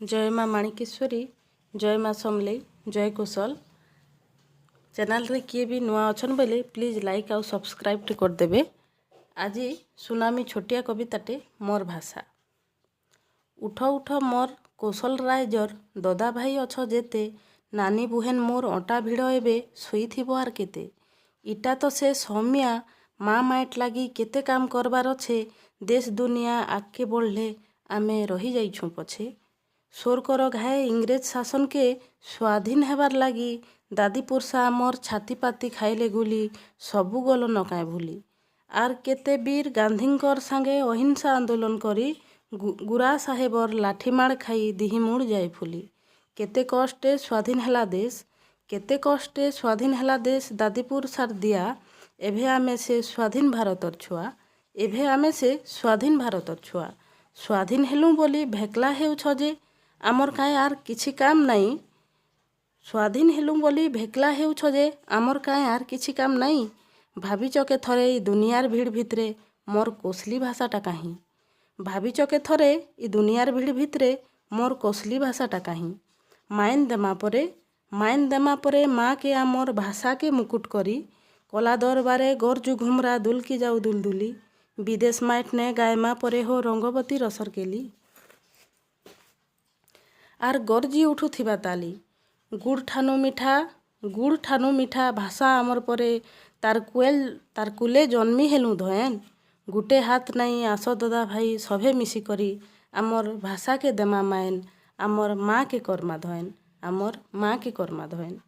ଜୟ ମା ମାଣିକେଶ୍ୱରୀ, ଜୟ ମା ସମଲେଇ, ଜୟ କୋଶଲ। ଚ୍ୟାନେଲ୍ରେ କିଏ ବି ନୂଆ ଅଛନ୍ ବୋଇଲେ ପ୍ଲିଜ୍ ଲାଇକ୍ ଆଉ ସବସ୍କ୍ରାଇବ୍ ଟେ କରିଦେବେ। ଆଜି ସୁନାମି ଛୋଟିଆ କବିତାଟେ, ମୋର୍ ଭାଷା। ଉଠ ଉଠ ମୋର୍ କୋଶଲ ରାଇଜର ଦଦା ଭାଇ ଅଛ ଯେତେ, ନାନୀ ବୁହେନ୍ ମୋର୍ ଅଁଟା ଭିଡ଼ ଏବେ, ଶୋଇଥିବ ଆର୍ କେତେ? ଇଟା ତ ସେ ସମିଆ ମା ମାଏଟ୍ ଲାଗି କେତେ କାମ୍ କରବାର୍ ଅଛେ। ଦେଶ୍ ଦୁନିଆ ଆଗ୍କେ ବଢ଼୍ଲେ ଆମେ ରହିଯାଇଛୁଁ ପଛେ। ସୋର୍ କର ଘାଏ ଇଂରେଜ୍ ଶାସନ୍କେ ସ୍ୱାଧୀନ୍ ହେବାର୍ ଲାଗି ଦାଦି ପୁର୍ଷା ଆମର୍ ଛାତି ପାତି ଖାଇଲେ ଗୁଲି, ସବୁ ଗଲନ କାଏଁ ଭୁଲି? ଆର୍ କେତେ ବୀର୍ ଗାନ୍ଧୀଙ୍କର୍ ସାଙ୍ଗେ ଅହିଂସା ଆନ୍ଦୋଳନ କରି ଗୁରା ସାହେବର୍ ଲାଠି ମାଡ଼ ଖାଇ ଦିହି ମୁଡ଼୍ ଯାଏ ଫୁଲି। କେତେ କଷ୍ଟେ ସ୍ୱାଧୀନ୍ ହେଲା ଦେଶ୍, କେତେ କଷ୍ଟେ ସ୍ୱାଧୀନ୍ ହେଲା ଦେଶ୍ ଦାଦି ପୁରସାର୍ ଦିଆ, ଏଭେ ଆମେ ସେ ସ୍ୱାଧୀନ୍ ଭାରତର୍ ଛୁଆ, ଏଭେ ଆମେ ସେ ସ୍ୱାଧୀନ୍ ଭାରତର୍ ଛୁଆ। ସ୍ୱାଧୀନ୍ ହେଲୁଁ ବୋଲି ଭେକ୍ଲା ହେଉଛ ଯେ, ଆମର୍ କାଏଁ ଆର୍ କିଛି କାମ୍ ନାଇଁ? ସ୍ୱାଧୀନ୍ ହେଲୁଁ ବୋଲି ଭେକ୍ଲା ହେଉଛ ଯେ, ଆମର୍ କାଏଁ ଆର୍ କିଛି କାମ୍ ନାଇଁ? ଭାବିଛ କେ ଥରେ ଇ ଦୁନିଆର୍ ଭିଡ଼୍ ଭିତ୍ରେ ମୋର୍ କୋଶଲି ଭାଷାଟା କାହିଁ? ଭାବିଛ କେ ଥରେ ଇ ଦୁନିଆର୍ ଭିଡ଼୍ ଭିତ୍ରେ ମୋର୍ କୋଶଲି ଭାଷାଟା କାହିଁ? ମାଇନ୍ ଦେମା ପରେ, ମାଇନ୍ ଦେମା ପରେ ମା'କେ ଆମର୍ ଭାଷାକେ ମୁକୁଟ୍ କରି, କଲା ଦରବାରେ ଗର୍ଜୁ ଘୁମ୍ରା ଦୁଲ୍କି ଯାଉ ଦୁଲ୍ଦୁଲି, ବିଦେଶ୍ ମାଏଟ୍ନେ ଗାଏମା ପରେ ହୋ ରଙ୍ଗବତୀ ରସର୍କେଲି। ଆର୍ ଗର୍ଜି ଉଠୁଥିବା ତାଲି। ଗୁଡ଼୍ ଠାନୁ ମିଠା, ଗୁଡ଼୍ ଠାନୁ ମିଠା ଭାଷା ଆମର୍ ପରେ ତାର୍ କୁଏଲ୍ ତାର୍ କୁଲେ ଜନ୍ମି ହେଲୁଁ ଧଏନ୍। ଗୁଟେ ହାତ୍ ନାଇଁ, ଆସ ଦଦା ଭାଇ ସଭେ ମିଶିକରି ଆମର୍ ଭାଷାକେ ଦେମା ମାଏନ୍, ଆମର୍ ମା'କେ କର୍ମା ଧଏନ୍, ଆମର୍ ମା'କେ କର୍ମା ଧଏନ୍।